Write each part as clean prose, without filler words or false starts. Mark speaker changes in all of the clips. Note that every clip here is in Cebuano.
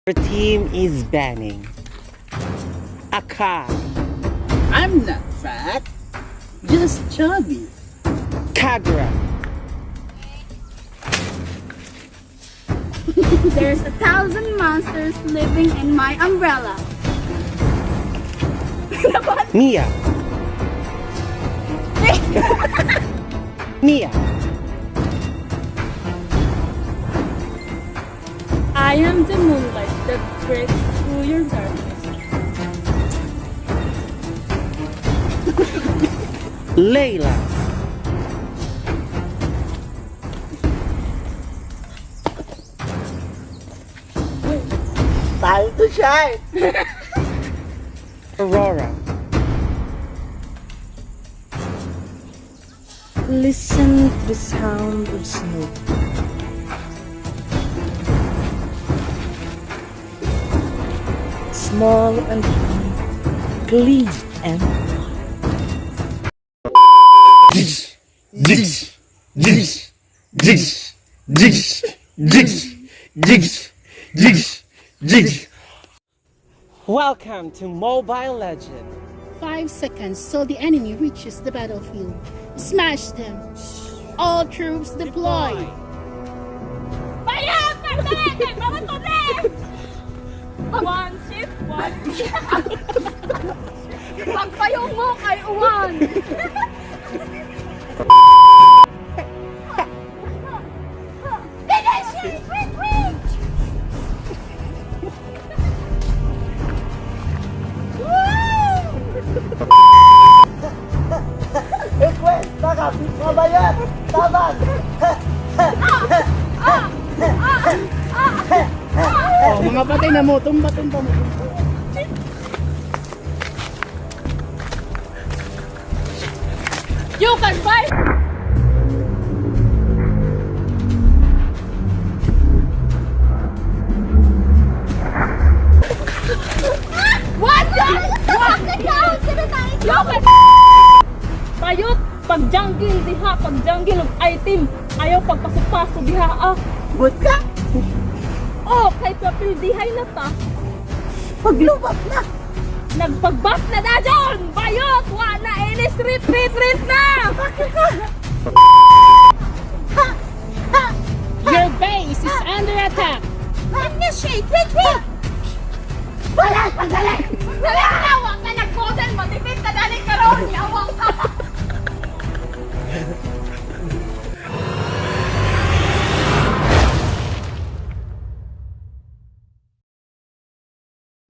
Speaker 1: Your team is banning Akai.
Speaker 2: I'm not fat, just chubby.
Speaker 1: Kagura.
Speaker 3: There's 1,000 monsters living in my umbrella.
Speaker 1: Mia. Mia.
Speaker 4: I am the moonlight that breaks through your darkness.
Speaker 1: Layla.
Speaker 2: Time to shine!
Speaker 1: Aurora.
Speaker 5: Listen to the sound of snow. Small and white, clean and
Speaker 6: Jigs, jigs, jigs, jigs, jigs, jigs, jigs, jigs.
Speaker 1: Welcome to Mobile Legend.
Speaker 3: 5 seconds till the enemy reaches the battlefield. Smash them. All troops deploy.
Speaker 4: Bayat! One ship, one
Speaker 3: Pagpayong mo kay Uwan.
Speaker 2: Request! Baka! Mabayat! Tabang! Oh, mga patay na mo. Tumba, tumba mo.
Speaker 4: You can buy
Speaker 3: What?
Speaker 4: You can Payot, pag jungle diha, pag jungle og item, ayaw pagpasok-pasok diha ah.
Speaker 2: Good ka!
Speaker 4: Oh, kay papel dihay na ta.
Speaker 2: Paglubak na!
Speaker 4: Nagpagbap na dajon! Bayot! Wa na inis retreat retreat na!
Speaker 3: Your base is under attack.
Speaker 7: Initiate retreat!
Speaker 2: Wala! Pagdali!
Speaker 7: Dali na! Huwag ka nag-golden! Matipid ka dali karon! Yawang ka!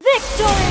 Speaker 4: Victory!